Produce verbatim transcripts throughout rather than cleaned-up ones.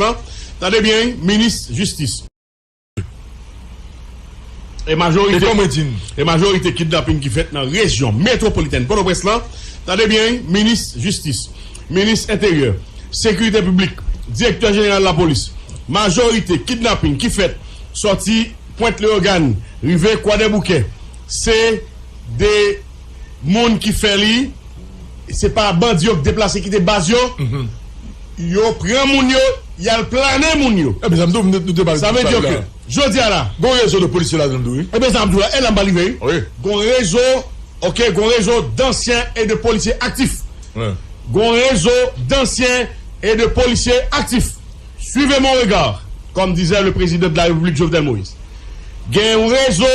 lan, tande byen, minis jistis. E majorite, e majorite kidnaping ki fèt nan rejyon metwopolitèn Pòtoprens lan, tande byen, minis jistis, minis enteryè, sekirite piblik, direktè jeneral lapolis, majorite kidnaping ki fèt sòti Pwent Leyogàn, rive Kwadèboukè, se de moun ki fè li, se pa bandi yo k deplase kite baz yo, yo pran moun yo, y al plane moun yo. Ebyen, sa m di w, nou te pale. Sa vle di ke, jodi a la, gon rezo de polisye ladan l tou, wi. Ebyen, sa m di w la, e la m pral rive, wi. Gon rezo, ok, gon rezo d'anciens et de policiers actifs. Gon rezo d'anciens et de policiers actifs. Suivez mon regard, comme disait le président de la République Jovenel Moïse. Gen yon rezo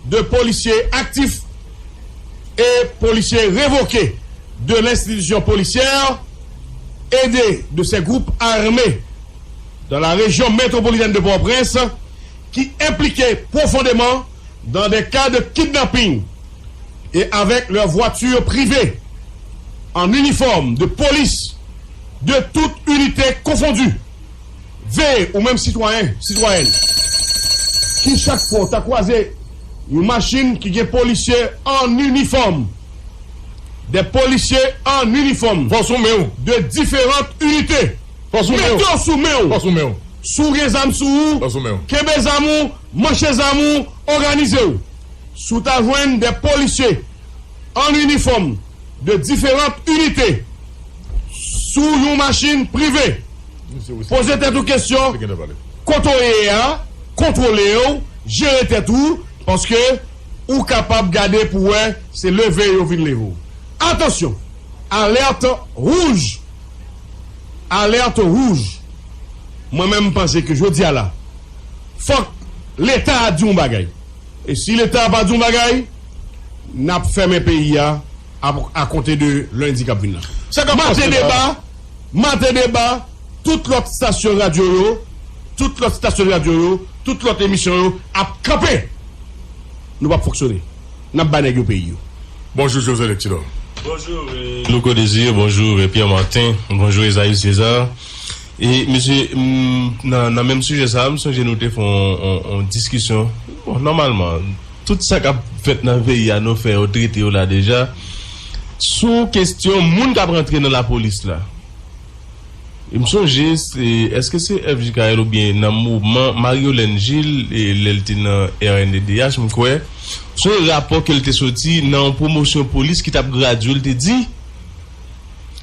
de polisye aktif e polisye revoke de lenstitisyon polisyè, ede de ces groupes armés dans la région métropolitaine de Port-au-Prince ki enplike pwofondeman dans des cas de kidnapping et avec leurs voitures privées en uniforme de police de toute unité confondue. Veye, ou menm sitwayen, sitwayèn, ki chak fwa w ta kwaze yon machin ki gen polisye an inifòm, de polisye an inifòm, fòs ou men w, de diferant inite, fòs ou men w, mete w sou men w, fòs ou men w, si w gen zam sou ou, fòs ou men w, kenbe zam ou, manche zam ou, òganize w. Si w ta jwenn de polisye an inifòm de diferant inite sou yon machin prive, poze tèt ou kesyon, kote w ye a, kontwole w, jere tèt ou, paske ou kapab gade pou wè se leve yo vin leve w. Atansyon! Alèt wouj! Alèt wouj! Mwen menm, m panse ke jodi a la, fòk Leta a di yon bagay. E si Leta a pa di yon bagay, n ap fèmen peyi a a, a konte de lendi k ap vin nan. Maten deba, maten deba, tout lòt stasyon radyo yo, tout lòt stasyon radyo yo, tout lòt emisyon yo ap kanpe. Nou p ap fonksyone. N ap ba nèg yo peyi yo. Bonjou, José Lectilor. Bonjou, euh, Louko Désir, bonjou, euh, Pierre Martin, bonjou, Esaü César. E, mesye, m, nan, nan menm sijè sa a, m sonje nou te fè yon, yon, yon diskisyon. Bon, nòmalman, tout sa k ap fèt nan peyi a, nou fè yo trete yo la deja. Sou kesyon moun k ap rantre nan lapolis la, e m sonje, se, èske se F J K L oubyen nan moman Mariolène Gilles, e, lè l te nan R N D D H, m kwè, se yon rapò ke l te soti nan yon pwomosyon polis ki t ap gradye, l te di,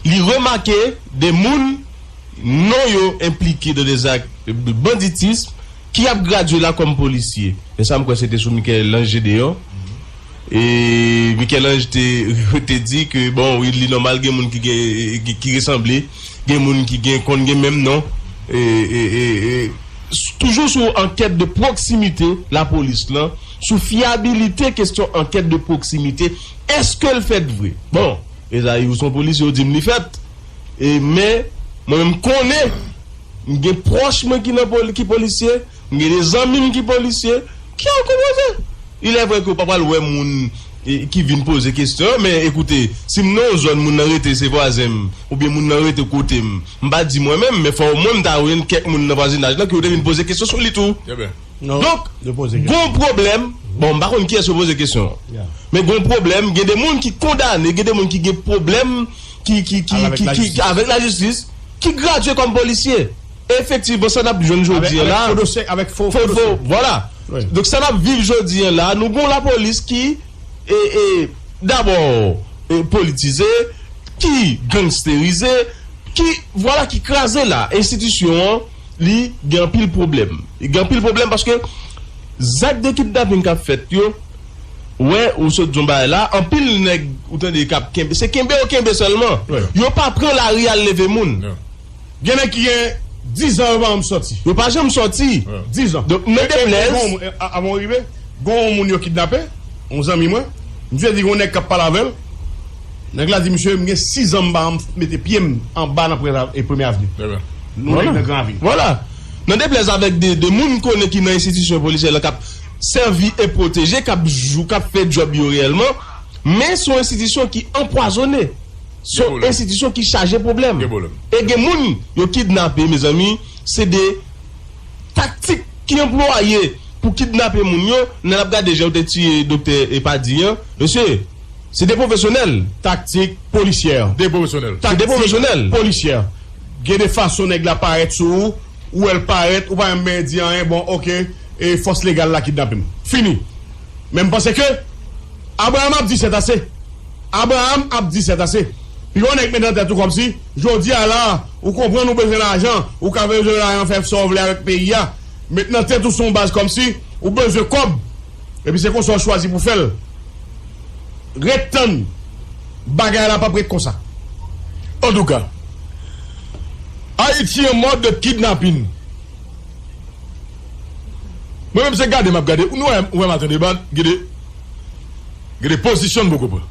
li remake de moun non yo enplike dans des actes de banditisme ki ap gradye la kòm polisye. E sa, m kwè se te sou Michel-Ange Gédéon. E Michel-Ange te, te di ke, bon, wi, li nòmal gen moun ki gen, ki, ki resanble, gen moun ki gen, konn gen menm non. E, e, e, e, s-, toujou sou ankèt de pwoksimite lapolis lan, sou fyabilite kesyon ankèt de pwoksimite, èske l fèt vre? Bon, Ezayi, ou se yon polisye, ou di m li fèt. E, men, mwen menm, m konnen, m gen pwòch mwen ki nan poli-, ki polisye, m gen de zanmi m ki polisye, ki al konpoze. Il est vrai ke ou pa pral wè moun, e, ki vin poze kesyon, men ekoute, si m nan yon zòn, moun nan rete se vwazen m, oubyen moun nan rete kote m, m pa di mwen menm, men fò omwen m ta jwenn kèk moun nan vwazinaj lan ki yo te vin poze kesyon sou li tou. Donk, gon pwoblèm, bon, m pa konn kiyès yo poze kesyon an. Men gon pwoblèm, gen de moun ki kondane, gen de moun ki gen pwoblèm, ki, ki, ki, ki, ki, avèk lajistis, ki gradye kòm polisye. Efektivman, sa n ap jwenn jodi a la, fo dosye, avèk fo, fo, fo dosye. Vwala. Donk, sa n ap viv jodi a la, nou gon lapolis ki, e, e, dabò, e, politize, ki gangsterize, ki, vwala, ki kraze la. Enstitisyon an, li gen anpil pwoblèm. Li gen anpil pwoblèm paske zak de kidnaping k ap fèt yo, wè, ou sot di yon bagay la, anpil nèg, ou tande, k ap kenbe, se kenbe yo kenbe sèlman. Yo pa pran lari al leve moun. Gen nèg ki gen diz an yo pa janm sòti. Yo pa janm sòti. Diz an. Donk, nan deplèz. Avan w rive, gon yon moun yo kidnape, yon zanmi mwen, misye di gon nèg k ap pale avè l. Nèg la di, "Misye, m gen sis an m pa janm mete pye m anba nan Premye Avni." Nou nèg nan Gran Ravin. Vwala. Nan deplèz avèk de, de moun m konnen ki nan enstitisyon polisyè la k ap sèvi e pwoteje, k ap jou, k ap fè djòb yo reyèlman, men se yon enstitisyon ki anpwazonnen. Se yon enstitisyon ki chaje pwoblèm. E gen moun yo kidnape, mezanmi, Se de taktik ki anplwaye pou kidnape moun yo. Nan ap gade jan yo te tiye doktè Epadi an, mesye, se de pwofesyonèl. Taktik polisyè. De pwofesyonèl. Se de pwofesyonèl. Polisyè. Gen de fason nèg la parèt sou ou, ou wè l parèt, ou pa menm di anyen, bon, oke, e fòs legal la kidnape m. Fini. Men m panse ke Abraram ap di sètase. Abraram ap di sètase. Pi yon nèg met nan tèt ou kòmsi, jodi a la, ou konprann ou bezwen lajan, ou ka bezwen lajan fè sa w vle avèk peyi a. Met nan tèt ou se yon baz kòmsi, ou bezwen kòb. Epi se konsa w chwazi pou fè l. Ret tann. Bagay la p ap ret konsa. Antouka, Ayiti an mòd de kidnapin. Mwen menm se gade m ap gade. Nou wè, ou wè maten deba, gade, gade pozisyon n poko pran.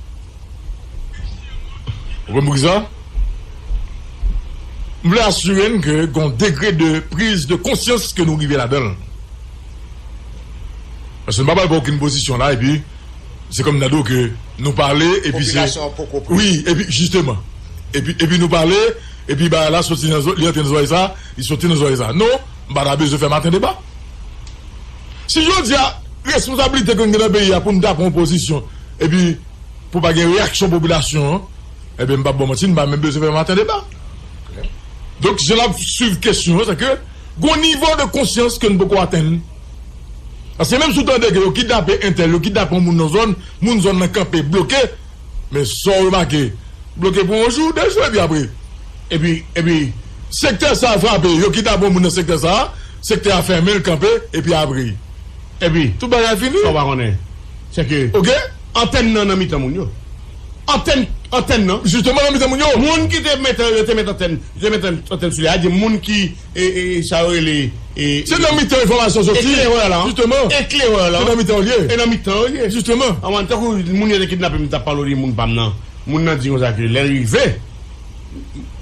Ou konprann poukisa? M vle asire n ke gon degre de priz de konsyans ke nou rive ladan l. Paske m pa pral pran okenn pozisyon la, epi se kòm nan do ke nou pale, epi se. Popilasyon an poko pran. Wi, epi, jisteman. Epi, epi nou pale, epi bagay la soti nan zò-, li antre nan zòrèy sa, li soti nan zòrèy sa. Non, m pa ta bezwen fè maten deba. Si jodi a, responsablite ke n gen nan peyi a pou n ta pran yon pozisyon, epi pou pa gen reyaksyon popilasyon an, ebyen, m p ap ba w manti, n pa menm bezwen fè maten deba. Donk, jan n ap swiv kesyon an, se ke gon nivo de konsyans ke n poko atenn. Paske menm si w tande ke yo kidnape entèl, yo kidnape yon moun nan zòn, moun zòn nan kanpe, bloke, men sa w remake, bloke pou yon jou, de jou, epi apre. Epi, epi, sektè sa a frape, yo kidnape yon moun nan sektè sa a, sektè a fèmen, l kanpe, epi apre. Epi, tout bagay fini. Sa w pa konnen, se ke, oke, antèn nan nan mitan moun yo. Antèn, antèn nan. Jisteman, nan mitan moun yo. Moun ki te mete, yo te mete antèn, yo te mete antèn sou li a, di moun ki, e, e, sa yo rele, e, se nan mitan enfòmasyon soti. Eklerè lan. Jisteman. Eklerè lan. Se nan mitan yo l ye. E nan mitan yo l ye. Jisteman. Anvan, tankou moun yo te kidnape m, m t ap pale w de moun pa m nan. Moun nan di konsa ke lè l rive,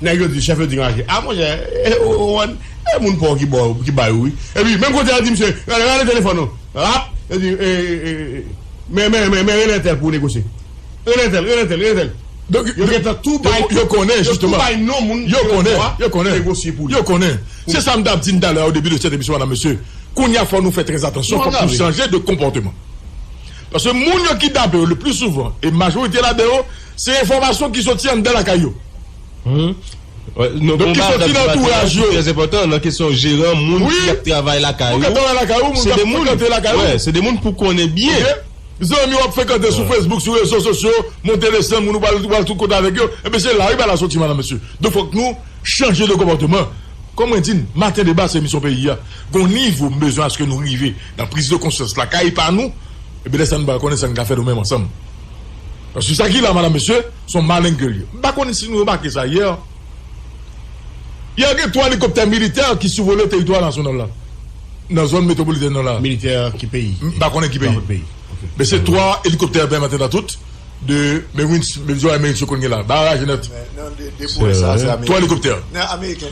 nèg yo di, chèf yo di konsa ke, a monchè, e, o, o, e moun pa w ki ba w, ki bay ou, wi. Epi, menm kote a di misye, rale, rale telefòn ou. Rap, yo di, e, e, e, men, men, men, men, rele entèl pou w negosye. Rele entèl, rele entèl, rele entèl. Donk, yo gentan tou bay, yo konnen, yo tou jisteman, bay non moun yo konnen, yo konnen, negosye pou li. Yo konnen. Se sa m t ap di n talè a, o debi de sèt emisyon, madam, mesye. Kounye a, fò nou fè trè atansyon, fòk nou chanje de konpòteman. Paske moun yo kidnape yo le pli souvan, e majorite ladan yo, se enfòmasyon ki soti anndan lakay yo. Donk, ki soti nan antouraj yo. Trè enpòtan, nan kesyon jeran, moun ki ap travay lakay ou, se de moun, wè, se de moun pou konnen byen. Zanmi w ap frekante sou Facebook, sou rezo sosyo, monte desann, moun ou pral, ou pral tout kote avèk yo. Ebyen, se la wi bagay la soti, madam, mesye. Donk, fòk nou chanje de konpòteman. Kòm mwen di n, maten deba se emisyon peyi a. Gon nivo m bezwen aske nou rive nan priz de konsyans lakay pa nou. Epi lè sa n pral konnen sa n ka fè nou menm ansanm. Paske sa ki la, madam, mesye, se yon maleng ke l ye. M pa konnen si nou remake sa yè. Yè gen twa elikoptè militè ki souvole teritwa nasyonal la. Nan zòn metwopolitèn nan la. Militè ki peyi? M pa konnen ki peyi. Men se twa elikoptè pèmèt an tout. De Marines, men zò Marines yo konn gen la. Baraj nèt. Twa elikoptè.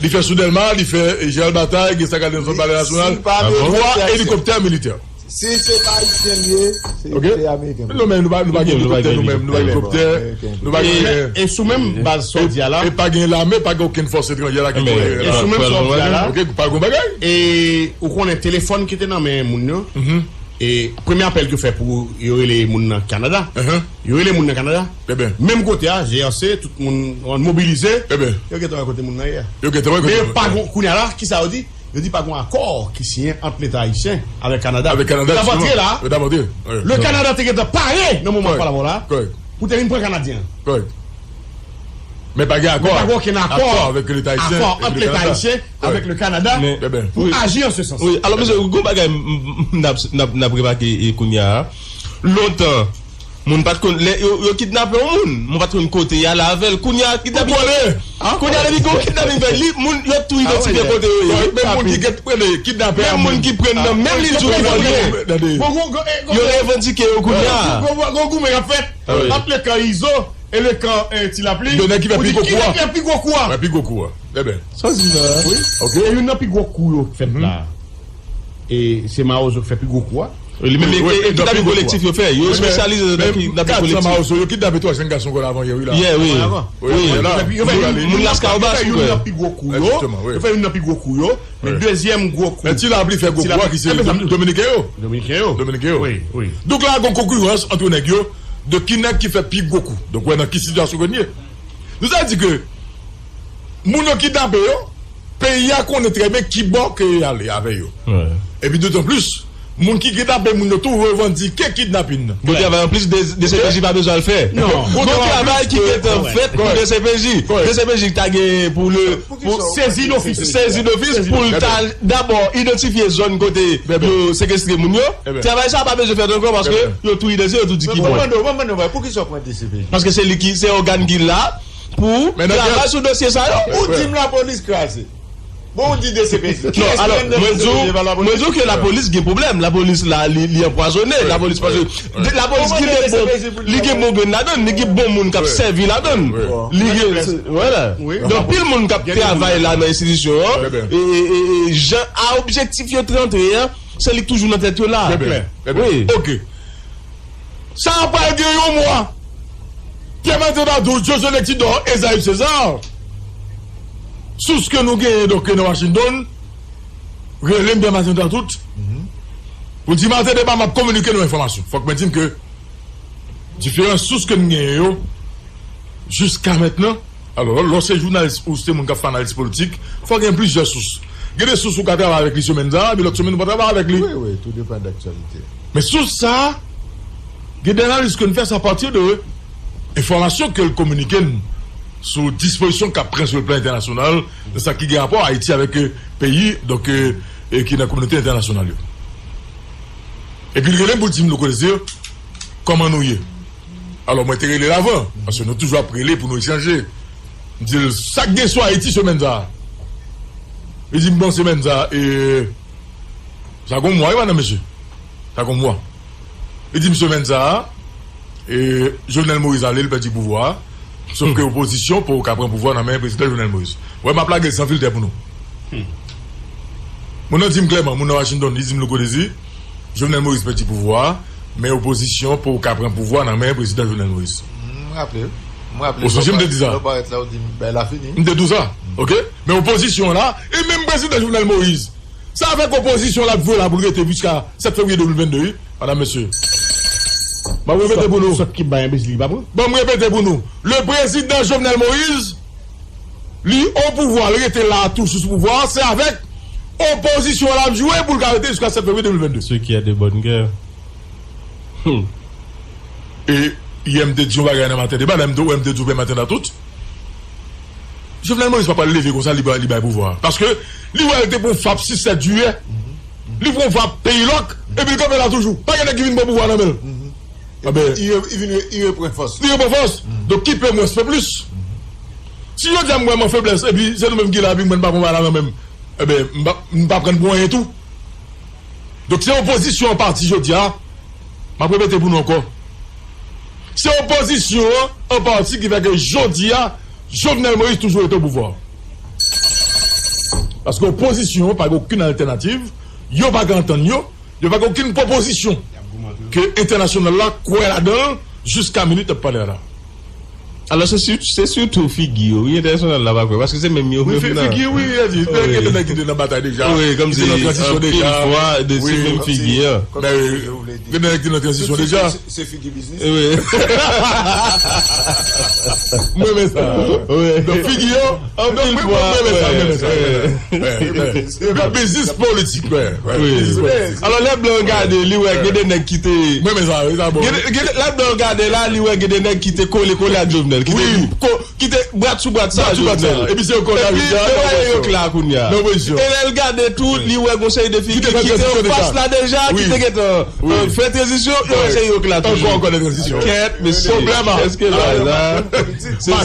Li fè sou Dèlma, li fè, e, Jeneral Batay, gen sa k al nan zòn Palè Nasyonal. Twa elikoptè militè. Si se pa ayisyen l ye, se ameriken. Non, men nou pa, nou pa gen elikoptè nou menm, nou pa gen elikoptè, nou pa gen. E, e sou menm baz sa w di a la. E pa gen lame, pa gen okenn fòs etranjè la ki. E sou menm sa w di a la. Ok, pa gen bagay. E ou konnen telefòn ki te nan men moun yo. E premye apèl ke yo fè pou yo rele moun nan Kanada. Yo rele moun nan Kanada. Menm kote a, G R C, tout moun mobilize. Yo gentan wè kote moun nan ye a. Yo gentan wè kote moun nan ye. Men pa gon, kounye a la, kisa yo di? Yo di pa gon akò ki siyen ant Leta ayisyen avèk Kanada. Avèk Kanada, jisteman. Yo t ap antre la. Yo t ap antre. Le Kanada te gentan pare nan moman pale avè w la pou te vin pran Kanadyen an. Men pa gen akò, men pa gen okenn akò, akò avèk Leta ayisyen, akò ant Leta ayisyen avèk le Kanada pou aji an se sans. Wi, alò, mesye, gon bagay m, m, m, n ap, n ap, n ap remake, e, kounye a. Lontan, moun pa t konn, lè yo, yo kidnape yon moun, moun pa t konn kote y ale avè l. Kounye a, kidnapin, kounye a, depi gon kidnapin fèt, li, moun, yo tou idantifye kote yo ye. Menm moun ki gen, kidnape a, menm moun ki pran nan menm li di w ki vòlè. Yo revandike yo kounye a. Gon goumen k ap fèt ant le kan Izo e le kan, eh, Ti Lapli. De nèg ki fè pi gwo kou a. Ki nèg ki fè pi gwo kou a? Fè pi gwo kou a. Eben. Sa w di la? Wi. Ok. E youn nan pi gwo kou yo k fèt la, e se Mawozo k fè pi gwo kou a. Wi, li menm e kidnapin kolektif yo fè. Yo espesyalize nan kidnapin kolektif. Yo kidnape twa jenn gason ankò avan yè, wi la. Yè, wi. Wi. Moun Laskawobas, wi. Yo fè youn nan pi gwo kou yo. Yo fè youn nan pi gwo kou yo. Men dezyèm gwo kou. Men Ti Lapli fè gwo kou a ki se Dominiken yo. Dominiken yo. Dominiken yo. Wi, wi. Donk la, gon konkirans ant nèg yo de ki nèg ki fè pi gwo kou. Donk, wè nan ki sitiyasyon ke n ye. Nou sa di ke moun yo kidnape yo, peyi a konnen trè byen ki bò ke y ale avè yo. Epi dotan plis, moun ki kidnape moun yo tou revandike kidnapin nan. Gon travay anplis DCPJ pa bezwen al fè. Non. Gon travay ki gentan fèt pou DCPJ. DCPJ ta gen pou le sezi dofis. Sezi dofis pou l ta dabò idantifye zòn kote yo sekestre moun yo. Travay sa pa bezwen fèt ankò paske yo tou idantifye, yo tou di ki bò. Mwen mande w, mwen mande w, poukisa w pran DCPJ? Paske se li ki, se ògàn ki la pou travay sou dosye sa yo. Ou di m lapolis kraze. Bon, ou di DCPJ. Non, alò, mwen di w, mwen di w ke lapolis gen pwoblèm. Lapolis la, li, li anpwazonnen. Lapolis, paske lapolis gen de bon, li gen bon grenn ladan l, li gen bon moun k ap sèvi ladan l. Li gen, vwala. Gen anpil moun k ap travay la nan enstitisyon an. E, e, e, e jan a objektif yo te antre an, se li k toujou nan tèt yo la. Wi. Ok. Sa a pral gen yon mwa. Pierre Martin Tatout, Josué Lectidor, Esaïe César. Sous ke nou genyen, donk, nan Washington, rele m Pierre Martin Tatout. Pou di maten demen m ap kominike nou enfòmasyon. Fòk mwen di n ke diferan sous ke n genyen yo, jiska mentnan, alò, lè w se jounalis ou se moun k ap fè analiz politik, fò gen plizyè sous. Gen de sous ou ka travay avèk li semèn sa a, epi lòt semèn ou pa travay avèk li. Wi, wi, tout depann de aktyalite. Men sous sa a, gen de analiz ke n fè, se apati de enfòmasyon ke l kominike n sou dispozisyon k ap pran sou le plan entènasyonal, nan sa ki gen rapò Ayiti avèk, e, peyi, donk, e, e ki nan kominote entènasyonal yo. Epi l rele m pou l di m, Louko Désir, kòman nou ye? Alò, mwen te rele l avan, paske nou toujou ap rele pou nou echanje. M di l, sa k gen sou Ayiti semèn sa a? Li di m, bon, semèn sa a, e, sa gon mwa, wi, madanm, mesye. Sa gon mwa. Li di m, semèn sa a, e, Jovenel Moïse ale, l pèdi pouvwa a. Sof ke opozisyon poko ka pran pouvwa nan men prezidan Jovenel Moïse. Wè, m ap lage l san filtè pou nou. Moun nan di m klèman, moun nan Washington, li di m, Louko Désir, Jovenel Moïse pèdi pouvwa a, men opozisyon poko ka pran pouvwa nan men prezidan Jovenel Moïse. M raple, m raple. Ou sonje m te di sa? Lè w parèt la, ou di m, bagay la fini. M te di w sa, ok? Men opozisyon an la, e menm prezidan Jovenel Moïse, se avèk opozisyon l ap jwe la pou l rete jiska sèt fevriye de mil venn de, wi, madanm, mesye. Ban m repete pou nou. Sòt ki bay enbesil ki pa pran. Ban m repete pou nou. Le prezidan Jovenel Moïse, li o pouvwa, li rete la toujou sou pouvwa a, se avèk opozisyon l ap jwe pou l ka rete jiska sèt fevriye de mil venn de. Ce qui est de bonne guerre. Hmm. E yè m te di yon bagay nan Maten Deba, lè m te, wè m te di w Pè Maten Tatout. Jovenel Moïse pa pral leve konsa, li bay, li bay pouvwa a. Paske li wè l te pran fap sis sèt jiyè. Li pran fap peyi lòk, epi l kanpe la toujou. Pa gen nèg ki vin pran pouvwa nan men l. Enben, li re-, li vin re-, li repran fòs. Li repran fòs. Donk, ki pe mwens pe plis. Si jodi a m wè m an feblès, epi se nou menm ki la, epi mwen m pa pran bagay la nan men m, enben, m pa, m pa pran pou anyen tou. Donk, se opozisyon an pati jodi a, m ap repete pou nou ankò. Se opozisyon an an pati ki fè ke jodi a, Jovenel Moïse toujou rete o pouvwa. Paske opozisyon an pa gen okenn altènativ, yo pa ka antann yo, yo pa gen okenn pwopozisyon ke entènasyonal la kwè ladan l jiska minit n ap pale a la. Alò, se si-, se sitou figi yo, wi, entènasyonal la pa kwè, paske se menm yo menm nan. Wi, fi-, figi, wi, wi, gen de nèg ki te nan batay deja, wi, kòmsi ki te nan tranzisyon deja. Anpil fwa, de se menm figi an. Gen de nèg ki te nan tranzisyon deja. Se, se, se figi biznis. Wi. M renmen sa. Wi. Donk, figi yo, anpil fwa, mwen renmen sa, mwen renmen sa, mwen renmen sa. Wi. Wi. Biznis politik, wi. Wi. Biznis politik. Alò, lè blan gade, li wè gen de nèg ki te. Mwen renmen sa, wi, sa bon. Gen de, gen de, lè blan gade la, li wè gen de nèg ki te kole, kole ak Jovenel, ki te ko-, ki te brat sou brat sa Jovenel. Epi se yo k ann rive nan opozisyon. Epi yo wè yo k la kounye a. Nan opozisyon. E lè l gade tou, li wè gon seri de figi ki te anfas la deja, ki te gentan, euh, fè tranzisyon, yo wè se yo k la toujou. Ankò, ankò nan tranzisyon. Kèt, mesye. Pwoblèm la. Èske bagay la, se sa,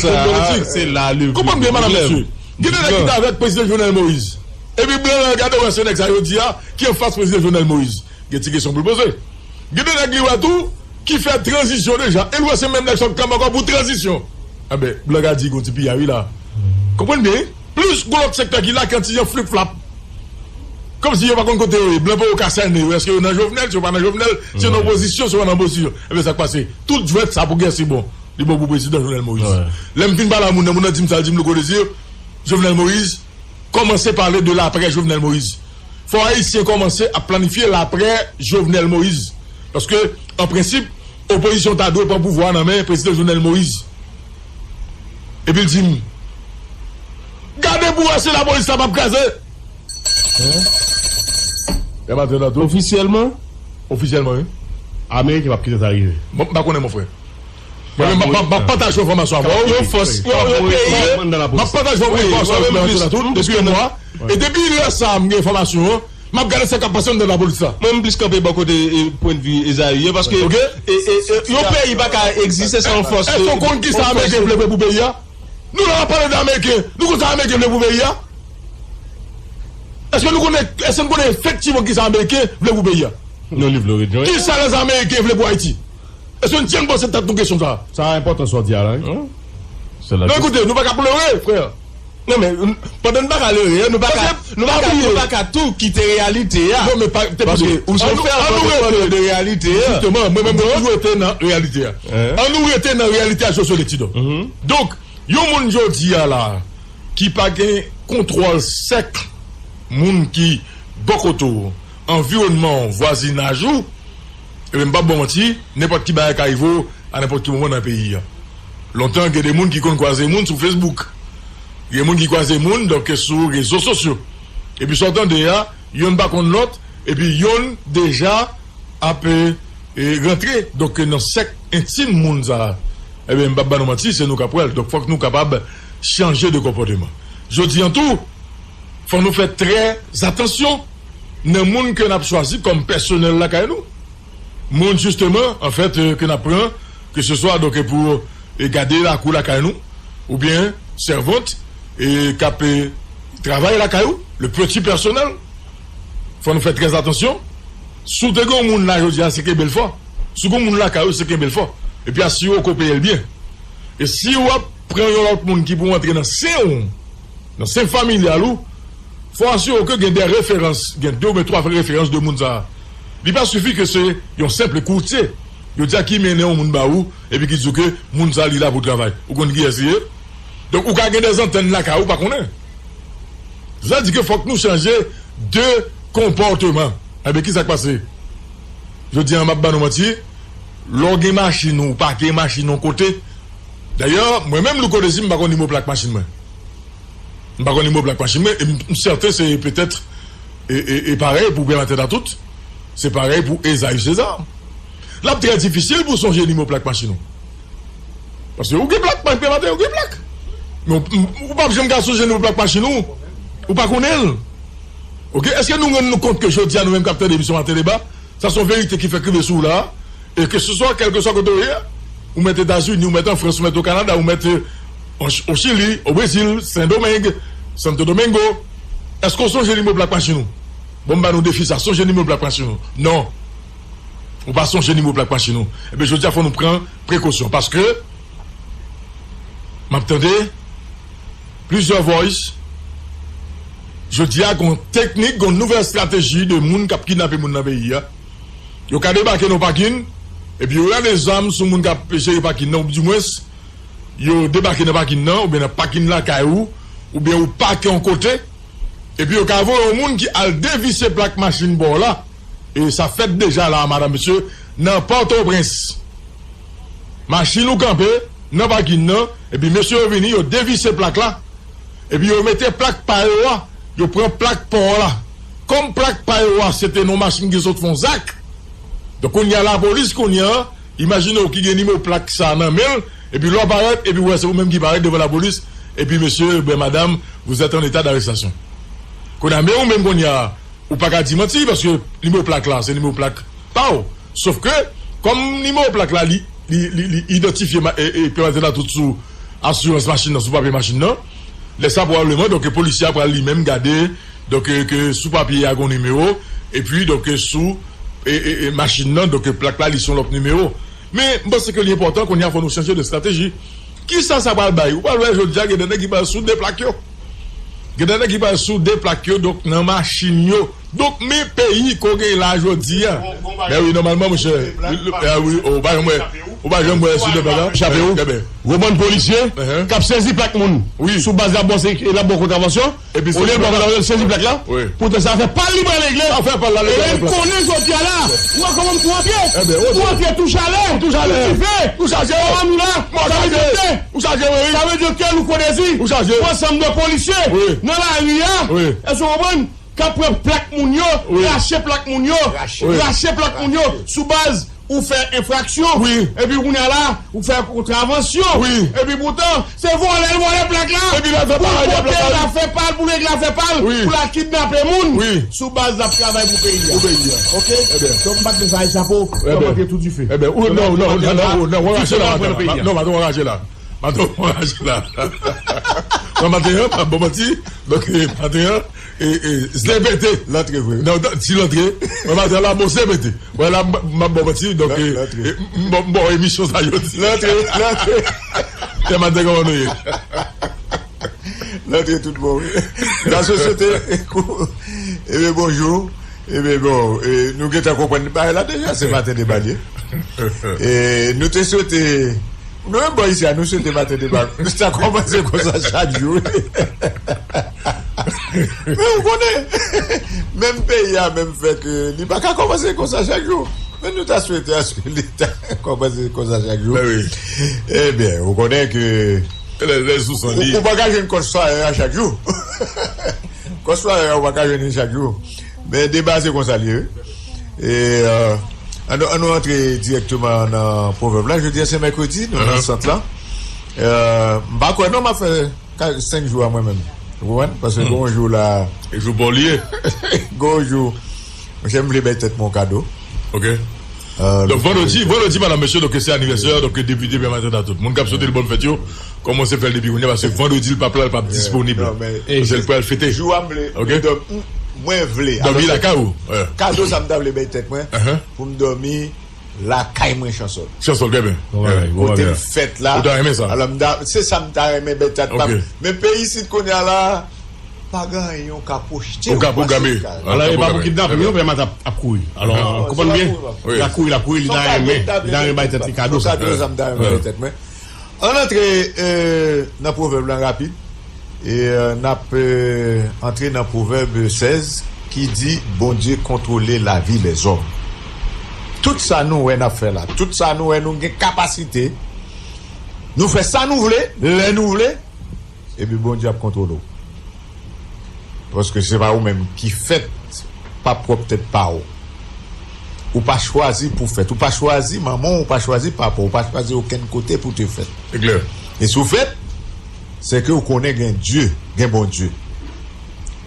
se la le pwoblèm. Konprann byen, madanm, mesye. Gen de nèg ki t avèk prezidan Jovenel Moïse. Epi blan an gade wè se nèg sa yo di a ki anfas prezidan Jovenel Moïse. Gen ti kesyon pou l poze. Gen de nèg li wè tou ki fè tranzisyon deja. E l wè se menm nèg sa yo k kanpe ankò pou tranzisyon. Enben, blan ka di gon ti piyay wi la. Konprann byen, wi. Plis gon lòt sektè ki la ki an ti jan flip flap. Kòmsi yo pa konn kote yo ye. Blan poko ka sènen yo. Èske yo nan Jovenel? Si yo pa nan Jovenel, si yo nan opozisyon, si yo pa nan opozisyon. Ebyen, sa k pase? Tout jwèt sa pou Guercibon. Li bon pou prezidan Jovenel Moïse. Lè m fin pale a moun nan, moun nan di m sa, l di m, Louko Désir, Jovenel Moïse, kòmanse pale de l aprè Jovenel Moïse. Fò Ayisyen kòmanse ap planifye l aprè Jovenel Moïse. Paske, an prensip, opozisyon ta dwe pran pouvwa a nan men prezidan Jovenel Moïse. Epi l di m, gade pou wè si lapolis la p ap kraze. Ofisyèlman? Ofisyèlman, wi. Ameriken p ap kite sa rive. Bon, m pa konnen, mon frè. Mwen menm, m ap, m ap pataje enfòmasyon avè w. Yon fòs, yon, yon peyi. M ap pataje enfòmasyon avè w depi yon mwa. E depi lè sa a, m gen enfòmasyon an. M ap gade sa k ap pase anndan lapolis la. Mwen, m plis kanpe bò kote, e, pwennvi Ezayi an, paske, e, e, e, yon peyi pa ka egziste san yon fòs. Èske w konn kisa Ameriken vle pou peyi a? Nou la, n ap pale de Ameriken. Nou konn sa Ameriken vle pou peyi a? Èske nou konnen, èske nou konnen efektivman kisa Ameriken vle pou peyi a? Kisa lèzameriken vle pou Ayiti? Èske nou tyen bò se tèt nou kesyon sa a? Sa enpòtan sa w di a la, wi. Non, ekoute, nou pa ka plore, frè. Non, men, pandan nou pa ka lere, nou pa ka, nou pa ka, nou pa ka tou kite reyalite a. Non, men pa, te paske ou se fè anvan de pale de reyalite a. Jisteman, mwen menm, nou rete nan reyalite a. An nou rete nan reyalite a, Josué Letidor. Donk, yon moun jodi a la, ki pa gen kontwòl sèk moun ki bò kote w, anviwònman w, vwazinaj ou, ebyen, m p ap ba w manti, nenpòt ki bagay ka rive w a nenpòt ki moman nan peyi a. Lontan, gen de moun ki konn kwaze moun sou Facebook. Gen moun ki kwaze moun, donk, sou rezo sosyo. Epi sa w tande a, yonn pa konn lòt, epi yonn deja ap, e, e, rantre, donk, nan sèk entim moun sa a. Ebyen, m p ap ba nou manti, se nou k ap wè l. Donk, fòk nou kapab chanje de konpòteman. Jodi an tou, fò nou fè trè atansyon nan moun ke n ap chwazi kòm pèsonèl lakay nou. Moun, jisteman, anfèt, e, ke n ap pran, ke se swa, donk, pou, e, gade lakou lakay nou, oubyen sèvant, e, k ap, e, travay lakay ou, le petit personnel. Fò nou fè trè atansyon. Si w te gen yon moun la jodi a, se kenbe l fò. Si w gen yon moun lakay ou, se kenbe l fò. Epi asire w ke w peye l byen. E si w ap pran yon lòt moun ki pou antre nan sen w, nan sen familyal ou, fò asire w ke gen de referans, gen de oubyen twa referans de moun sa a. Li pa sifi ke se yon senp koutye. Yo di a ki mennen yon moun ba ou, epi ki di w ke moun sa a li la pou travay. Ou konn kiyès li ye? Donk, ou ka gen de zantèn lakay ou pa konnen. Sa di ke fòk nou chanje de konpòteman. Ebyen, kisa k pase? Jodi a, m ap ba nou manti, lè w gen machin ou pa gen machin yon kote. Dayè, mwen menm, Louko Désir, m pa konn nimewo plak machin mwen. M pa konn nimewo plak machin mwen, e m, m sèten se petèt, e, e, e parèy pou Pè Matèt a tout, se parèy pou Ezayi César. L ap trè difisil pou w sonje nimewo plak machin ou. Paske ou gen plak, pa gen maten, ou gen plak. Men ou, ou p ap janm ka sonje nimewo plak machin ou. Ou pa konnen l. Oke? Èske nou rann nou kont ke jodi a nou menm k ap tande emisyon Maten Deba, sa se yon verite ki fèk rive sou ou la a? E ke se swa, kèlkeswa kote ou ye, ou mèt Etazini, ou mèt an Frans, ou mèt o Kanada, ou mèt, e, o Ch-, o Chili, o Brezil, Sendomeng, Santo Domingo, èske w sonje nimewo plak machin ou? Bon, m ba nou defi sa, sonje nimewo plak machin ou. Non. Ou pa sonje nimewo plak machin ou. Ebyen, jodi a, fò nou pran prekosyon. Paske, m ap tande plizyè voice. Jodi a, gon teknik, gon nouvèl estrateji de moun k ap kidnape moun nan peyi a. Yo ka debake nan pakin, epi yo lage zam sou moun k ap jere pakin nan, ou dimwens, yo debake nan pakin nan, oubyen nan pakin lakay ou, oubyen ou pake yon kote, epi yo ka voye yon moun ki al devise plak machin pa w la. E sa fèt deja la, madanm, mesye, nan Pòtoprens. Machin ou kanpe nan pakin nan, epi mesye yo vini, yo devise plak la, epi yo mete plak pa yo a, yo pran plak pa w la. Kòm plak pa yo a, se te nan machin ki sot fè yon zak. Donk, kounye a, lapolis, kounye a, imajine w ki gen nimewo plak sa a nan men l, epi lè w parèt, epi w wè se ou menm ki parèt devan lapolis, epi mesye, ben, madame, vous êtes en état d'arrestation. Kounye a, men ou menm kounye a, ou pa ka di manti, paske nimewo plak la, se nimewo plak pa w. Sof ke, kòm nimewo plak la, li, li, li, li idantifye ma-, e, e, Pè Matèt a tout sou asirans machin nan, sou papye machin nan, lè sa pwobableman, donk, polisye a pral li menm gade, donk, e, ke sou papye a gon nimewo, epi, donk, e, sou, e, e, e, machin nan, donk, e, plak la, li se yon lòt nimewo. Men, m panse ke li enpòtan, kounye a, fò nou chanje de estrateji. Kisa sa pral bay? Ou pral wè jodi a, gen de nèg ki pral sou de plak yo. Gen de nèg ki pral sou de plak yo, donk, nan machin yo. Donk, men peyi ke w gen la jodi a. Men wi, nòmalman, monchè. Wi, wi, ou pa janm wè, ou pa janm wè sou de plak la. Chape ou. Gwo bann polisye k ap sezi plak moun. Sou baz la, bon, se, l ap bon kontravansyon. Olye l bon kontravansyon, l sezi plak la. Poutan sa fè pa l li pral regle. Sa fè pa l la regle. E l konnen jodi a la. Ou wè kòman m tou an pye. Tou an pye, tou chalè, tou chalè. Tou dife. Tou chaje. Ou la. Sa vle di ke, sa vle di ke Louko Dezi, ou chaje, yon ansanm de polisye nan lari a. Èske w konprann? K ap pran plak moun yo, rache plak moun yo, rache plak moun yo, sou baz ou fè enfraksyon, epi kounye a la, ou fè kontravansyon, epi poutan, se vòlè l vòlè plak la, pou l pote l afè pa l, pou l regle afè pa l, pou l al kidnape moun, sou baz l ap travay pou peyi a. Pou peyi a. Oke? Donk, m pa t vle sa, chapo, donk, antre tou dife. Ebyen, ou, non, non, non, non, non, w rache la, maten an. Non, maten an, w rache la. Maten an, w rache la. Non, maten an, pa bon manti. Donk, eh, maten an, eh, eh, se pete. L antre vre. Non, non, si l antre. Mwen maten an la, bon, se pete. Mwen la, m, m ap bon manti. Donk, eh, eh, m, m, bon, emisyon sa yo di. L antre, l antre. Tè maten, kòman nou ye? L antre tout bon, wi. Lasosyete, kou, ebyen, bonjou. Ebyen, bon, eh, nou gentan konprann bagay la deja, se maten deba l ye. Eh, nou te swete, nou menm bò isi a, nou swete maten deba. Sa kòmanse konsa chak jou. Men ou konnen, menm peyi a menm fè ke li pa ka kòmanse konsa chak jou. Men nou ta swete aske li ta kòmanse konsa chak jou. Ebyen, ou konnen ke ou, ou pa ka jwenn kòs fayè a chak jou. Kòs fayè a, ou pa ka jwenn li chak jou. Men deba se konsa l ye, wi. E, euh, ann nou, ann nou antre dirèkteman nan pwovèb la. Jodi a se mèkredi, nou nan sant la. Euh, m pa kwè non m ap fè ka-, senk jou a mwen menm. Ou konprann? Paske gon jou la. E jou pa w li ye. Gon jou. Monchè, m vle bay tèt mwen yon kado. Oke. Euh, donk, vandredi, vandredi, madam, mesye, donk, se anivèsè, donk, depite Pè Matant a tout. Moun k ap swete l bòn fèt yo, kòmanse fè l depi kounye a, paske vandredi, l p ap la, l p ap disponib. Non, men, paske l pral fete. Jou a m vle, oke, m dòm-, m, mwen vle. Dòmi lakay ou? Kado sa m ta vle bay tèt mwen, pou m dòmi lakay mwen, Chansòl. Chansòl, trè byen. Kote m fèt la. Ou ta renmen sa? Alò, m ta, se sa m ta renmen bay tèt pa m. Men peyi isit kounye a la, pa gen anyen ou ka pwojte. Ou ka pwograme. Alò, e pa pou kidnaping, non, Pè Matant ap, ap kouri. Alò, konprann byen? L ap kouri, l ap kouri, li ta renmen, li ta renmen bay tèt li kado sa. Kado sa m ta renmen bay tèt mwen. Ann antre, euh, nan pwovèb la rapid. E, euh, n ap, euh, antre nan Pwovèb sèz ki di, Bondye kontwole lavi lèzòm. Tout sa nou wè n ap fè la, tout sa nou wè nou gen kapasite, nou fè sa nou vle, lè nou vle, epi Bondye ap kontwole w. Paske se pa ou menm ki fèt pa pwòp tèt pa w. Ou pa chwazi pou fèt. Ou pa chwazi manman w, ou pa chwazi papa w, ou pa chwazi okenn kote pou te fèt. Se klè. E si w fèt, se ke w konnen gen Dye, gen Bondye.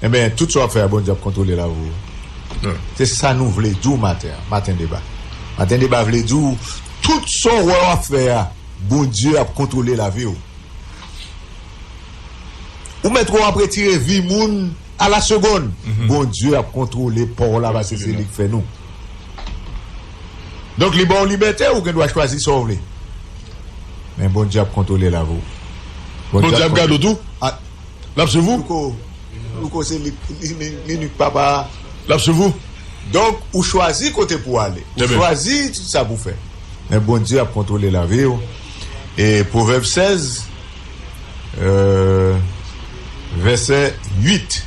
Enben, tout sa w ap fè a, Bondye ap kontwole lavi w. Se sa nou vle di w maten an, maten deba. Maten deba vle di w, tout sa w wè w ap fè a, Bondye ap kontwole lavi w. Ou mèt wè w ap retire vi moun a la segonn. Bondye ap kontwole pa w la, paske se li k fè nou. Donk, li ba w libète, ou gen dwa chwazi sa w vle. Men Bondye ap kontwole lavi w. Bondye ap gade w tou. L ap swiv ou. Louko, Louko se li, li, li, li nik papa a. L ap swiv ou. Donk, ou chwazi kote pou w ale. Ou chwazi sa pou w fè. Men Bondye ap kontwole lavi w. E Pwovèb sèz, euh, vèsè uit.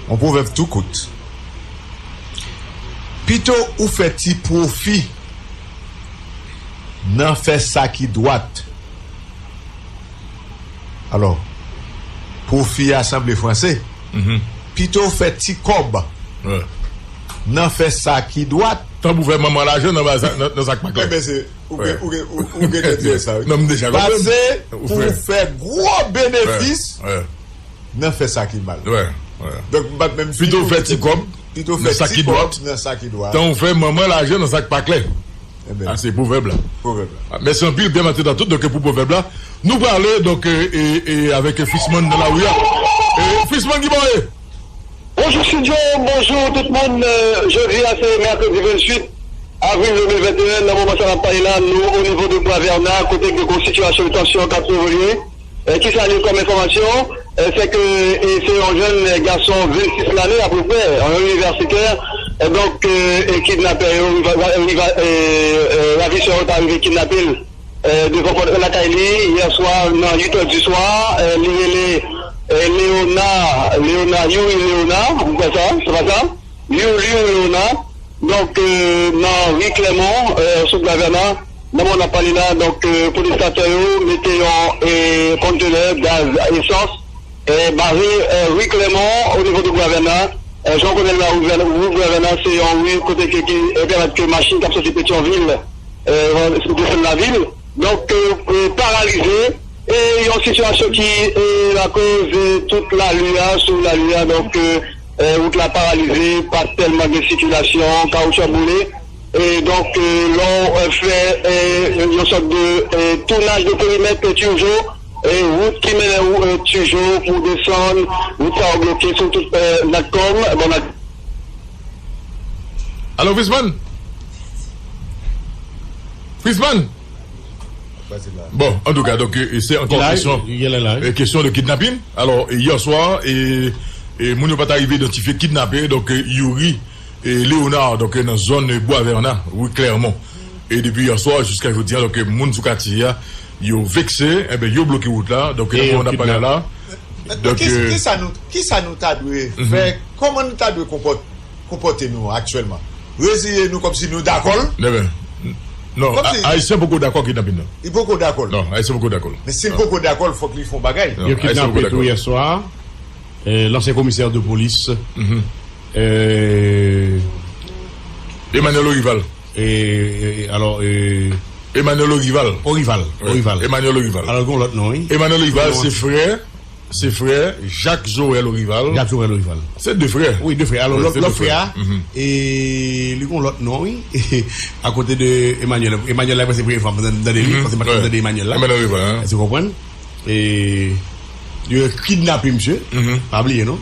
Yon pwovèb tou kout. Pito ou fè ti pwofi nan fè sa ki dwat. Alò, pwofi a sanble franse. Pito w fè ti kòb nan fè sa ki dwat. Tanpri w fè manman lajan nan, nan, nan sa k pa klè. Enben, se, ou gen, ou gen, ou, ou gen tèt di sa, wi. Non, m deja konprann. Pase pou w fè gwo benefis nan fè sa ki mal. Donk, m pa t menm. Pito w fè ti kòb nan sa ki dwat, tan w fè manman lajan nan sa k pa klè. Enben. A, se pwovèb la. Pwovèb la. Mèsi anpil, byen maten a tout. Donk, pou pwovèb la, nou prale, donk, e, e, e, avèk Fisman nan lari a. E, Fisman, ki bò w ye? Bonjou, Sidyo. Bonjou, tout moun. Euh, jodi a, se mèkredi venntuit avril de mil venteyen. Nan moman sa n ap pale la, nou o nivo de Bwa Vèna, kote gen yon sitiyasyon de tansyon k ap evolye. E, kisa nou gen kòm enfòmasyon? E, se ke, e, se yon jèn gason vennsis lane apeprè, yon inivèsitè. E donk, e, e kidnapè yo, riva-, riva-, e, e, ravisè yo ta rive kidnape l, e, devan pòtrè lakay li, yè swa, nan uit è di swa. E, li rele, e, Léonard, Léonard, Youri Léonard, ou kwè sa, se pa sa? Youri Léonard, donk, e, nan ri Klèmon, e, sou Bwa Vèna, nan moman n ap pale la, donk, e, pwotestatè yo mete yon, e, kontenè gaz esans, e, bare, e, ri Klèmon, o nivo de Bwa Vèna. E, jan w konnen la, ri Vèna, ri Bwa Vèna, se yon ri kote ke, ki, e, pèmèt ke machin k ap soti Petyonvil, e, desann lavil. Donk, e, e, paralize, e yon sitiyasyon ki, e, lakoz, e, tout lari a, sou lari a, donk, e, e, wout la paralize, pa tèlman gen sikilasyon, kawoutchou ap boule. E donk, e, lè w, e, fè, e, yon sòt de, e, tounaj de perimèt, e, Turgeau, e, wout ki mennen ou, e, Turgeau pou desann, wout sa yo bloke sou tout, e, Natcom, bon, Nat- Alo, Frisman? Frisman? Bon, antouka, donk, e, se ankò kesyon, e, kesyon de kidnapin. Alò, e, yè swa, e, e, moun yo pa t arive idantifye kidnapè, donk, e, Youri, e, Léonard, donk, e, nan zòn, e, Bwa Vèna, ri Klèmon. E depi yè swa jiska jodi a, donk, e, moun sou katye a, yo vekse, enben, yo bloke wout la, donk, e, nan moman n ap pale a la, donk, kisa nou, kisa nou ta dwe fè, kòman nou ta dwe konpòte konpòte nou aktyèlman? Reziye nou kòmsi nou dakò l? Enben, non, Ayisyen poko dakò kidnapin nan. Li poko dakò l. Non, Ayisyen poko dakò l. Men si l poko dakò l, fòk li fè yon bagay. Yo kidnape tou yè swa, e, lansyen komisè de polis, e, Emmanuel Orival. E, e, alò, e, Emmanuel Orival. Orival, Orival. Emmanuel Orival. Alò, gen yon lòt non, wi. Emmanuel Orival, se frè Se frè Jacques Joël Orival. Jacques Joël Orival. Se de frè. Wi, de frè. Alò, lòt, lòt frè a, e, li gon lòt non, wi. Akote de Emmanuel. Emmanuel la, se premye fwa m tande li, paske m pa tande Emmanuel la. Emmanuel Orival, hein. Èske w konprann? E, yo kidnape misye. Pa bliye, non.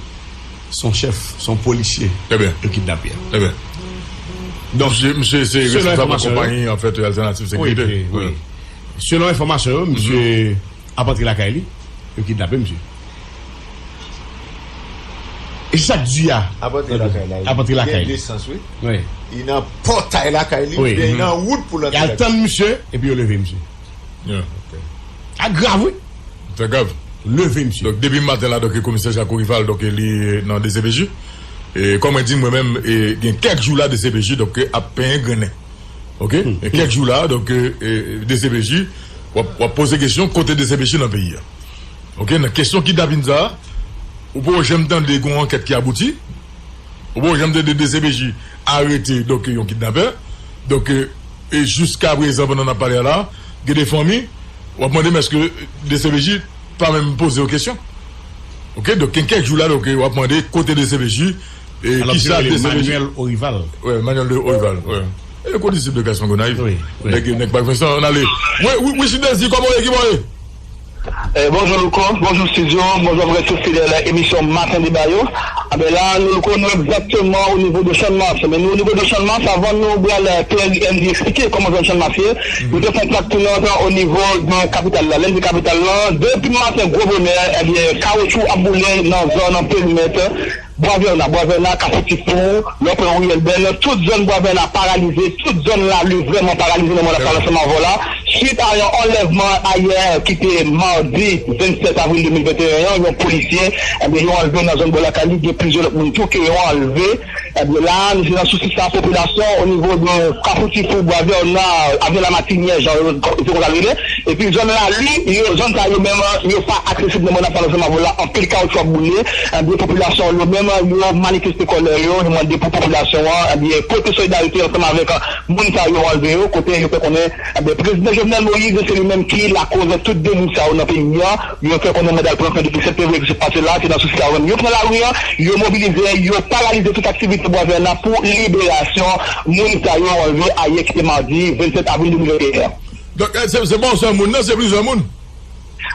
Se yon chèf, se yon polisye. Trè byen. Yo kidnape a. Trè byen. Donk, misye, misye se responsab konpayi, an fèt, Alternative Sécurité. Wi, wi. Selon enfòmasyon yo, misye ap antre lakay li, yo kidnape misye. E se sa k di a. Ap antre lakay la. Ap antre lakay li. Gen de sans, wi. Wi. Li nan pòtay lakay li, oubyen li nan wout pou l antre lakay li. Y al tann misye, epi yo leve misye. Yeah. A grav, wi. Trè grav. Leve misye. Donk, depi maten la, donk, komisè Jacques Orival, donk, li nan D C P J. E, kòm mwen di, mwen menm, e, gen kèk jou la, D C P J, donk, ap penyen grennen. Ok? E kèk jou la, donk, e, e, D C P J, w ap, w ap poze kesyon, kote D C P J nan peyi a? Ok? Nan kesyon kidnapin sa, ou poko janm tande gen yon ankèt ki abouti, ou poko janm tande D C P J arete, donk, yon kidnapè. Donk, e, e jiska prezan, pandan n ap pale a la, gen de fanmi, w ap mande, men èske D C P J pa menm poze yo kesyon. Ok, donk, gen kèk jou la, donk, w ap mande kote D C P J, e, kisa D C P J. Manuel Orival. Wi, Manuel de Orival, wi. E kondisip de Gaston Gonayiv. Wi, wi. Nèg, nèg pa Vincent, ann ale. Wi, wi, wi, Sidney, kòman w ye, kòman w ye? Eh, bonjou Louko, bonjou studio, bonjou avèk tout fidèl emisyon Maten Deba yo. Anben la, nou Louko, nou egzakteman o nivo de Channmas. Men nou o nivo de Channmas, avan nou pral, eh, P L M D eksplike kòman zòn Channmas ye, nou te fè yon plak tounant o nivo de kapital la. Lè n di kapital la, depi maten gwo bonè, ebyen, kawotchou ap boule nan zòn perimèt Bwa Vèna, Bwa Vèna, Kafou Tifou, lè w pran riyèl Bèl, tout zòn Bwa Vèna paralize, tout zòn Lali vrèman paralize nan mòn ap pale ansanm avè w la. Swit a yon anlèvman ayè ki te madi vennsèt avril de mil venteyen an, yon polisye, ebyen, yo anlve nan zòn bò lakay li, gen plizyè lòt moun tou ke yo anlve. Ebyen, la, nou se nan sousi sa, popilasyon, o nivo de Kafou Tifou, Bwa Vèna, Avyon Lamatiniè, jan yo, yo konn rele, epi zòn Lali, yo, zòn sa yo menm, yo pa aksesib nan mòn ap pale ansanm avè w la, anpil kawotchou ap boule, ebyen, popilasyon yo menm, yo manifeste kòlè yo, yo mande pou popilasyon an, ebyen, pote solidarite ansanm avèk moun sa yo anlve yo, kote yo fè konnen, ebyen, prezidan Jovenel Moïse, se li menm ki lakoz tout deliv sa yo nan peyi a, yo fè konnen manda l pran fen depi sèt fevriye ki sot pase la, se nan sousi sa yo menm yo pran lari a, yo mobilize, yo paralize tout aktivite Bwa Vèna pou liberasyon moun sa yo anlve ayè ki te madi vennsèt avril de mil venteyen an. Donk, eh, se, se pa yon sèl moun, non, se plizyè moun.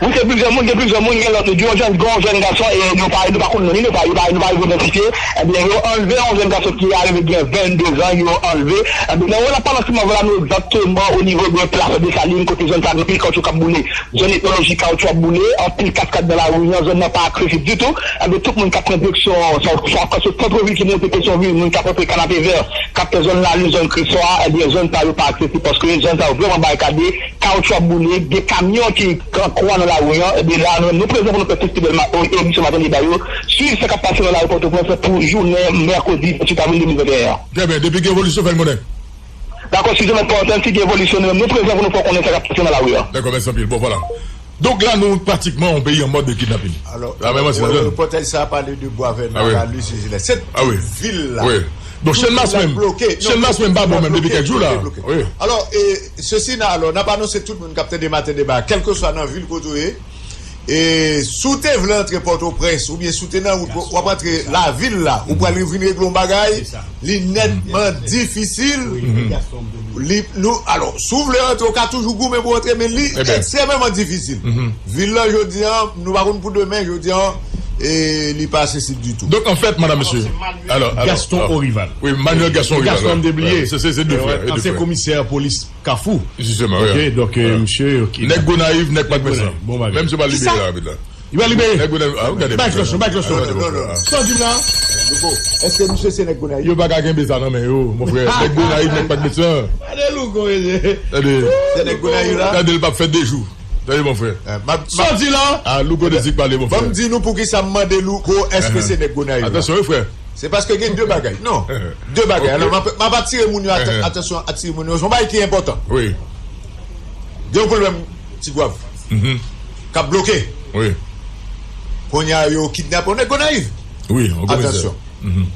Wi, se plizyè moun, gen plizyè moun, gen lòt, gen yon jèn, gen yon jèn gason, e nou pa, nou pa konn non li, nou pa, nou pa, nou pa rive idantifye. Ebyen, yo anlve yon jèn gason ki arive gen vennde zan, yo anlve. Ebyen, nan w ap pale an se moman la, nou egzakteman o nivo de plas Desalin, kote zòn sa, anpil kawoutchou k ap boule. Zòn etnoloji kawoutchou ap boule, anpil kaskad nan lari an, zòn nan pa aksesib ditou. Ebyen, tout moun k ap pran direksyon, swa, swa, swa, swa, santvil ki monte Petyonvil, moun k ap rantre Kanapevè, k ap fè zòn Lalin, zòn Kreswa, ebyen, zòn sa yo pa aksesib paske zòn sa yo vrèman barikade. Kawoutchou ap boule, gen kamyon ki pran kwa nan lari an. Ebyen la, nou, nou prezan pou nou fè festival ma- e- emisyon Maten Deba yo. Swiv sa k ap pase nan lari Pòtoprens pou jounen mèkredi venntuit avril de mil venteyen an. Trè byen, depi gen evolisyon, fè n konnen. Dakò, si janm enpòtan, si gen evolisyon, nou, nou prezan pou nou fè w konnen sa k ap pase nan lari an. Dakò, mèsi anpil. Bon, vwala. Donk la, nou pratikman yon peyi an mòd de kidnapin. Alò, la menm ansi ladan. Repòtaj sa a pale de Bwavè, Nara, Lwizyez, Ilè. Se tout vil la. Wi. Bon, Channmas menm, Channmas menm pa bon menm depi kèk jou la. Wi. Alò, e, Sesina, alò, n ap anonse tout moun k ap tande Maten Deba, kèlkeswa nan vil kote w ye, e, si w te vle antre Pòtoprens, oubyen si w te nan wout, w ap antre lavil la, ou pral vin regle yon bagay, li nètman difisil. Li, nou, alò, si w vle antre, w ka toujou goumen pou w antre, men li ekstrèmeman difisil. Vil la, jodi an, nou pa konn pou demen, jodi an, e, li pa aksesib ditou. Donk, anfèt, madam, mesye, alò, alò, Gaston Orival. Wi, Manuel Gaston Orival. Gaston, m te bliye. Se, se, se de frè, e de frè. Ansyen komisè polis Kafou. Jisteman, wi. Ok, donk, euh, misye, ok. Nèg Gonayiv, nèg Pak Mechan. Bon bagay. Menm si yo pa libere la, rapid la. Yo pa libere. Nèg Gonayiv, ah, gade. Bay klòch, bay klòch. Non, non, non. Sa w di m la? Louko, èske misye se nèg Gonayiv? Yo pa ka kenbe sa nan men yo, mon frè. Nèg Gonayiv, nèg Pak Mechan. Gade Louko, mesye. Gade. Se nèg Gonayiv la? Gade, l p ap fè de jou. Tande, mon frè. Sa w di la? Ah, Louko de zik pale, mon frè. Ban m di nou poukisa m mande Louko, èske se nèg Gonayiv la? Atansyon, wi, frè. Se paske gen de bagay. Non. De bagay. Alò, m ap, m ap atire moun yo, at-, atansyon, atire moun yo. Se yon bagay ki enpòtan. Wi. Gen yon pwoblèm Tigwav. K ap bloke. Wi. Kounye a, yo kidnape yon nèg Gonayiv. Wi, yon komisè. Atansyon.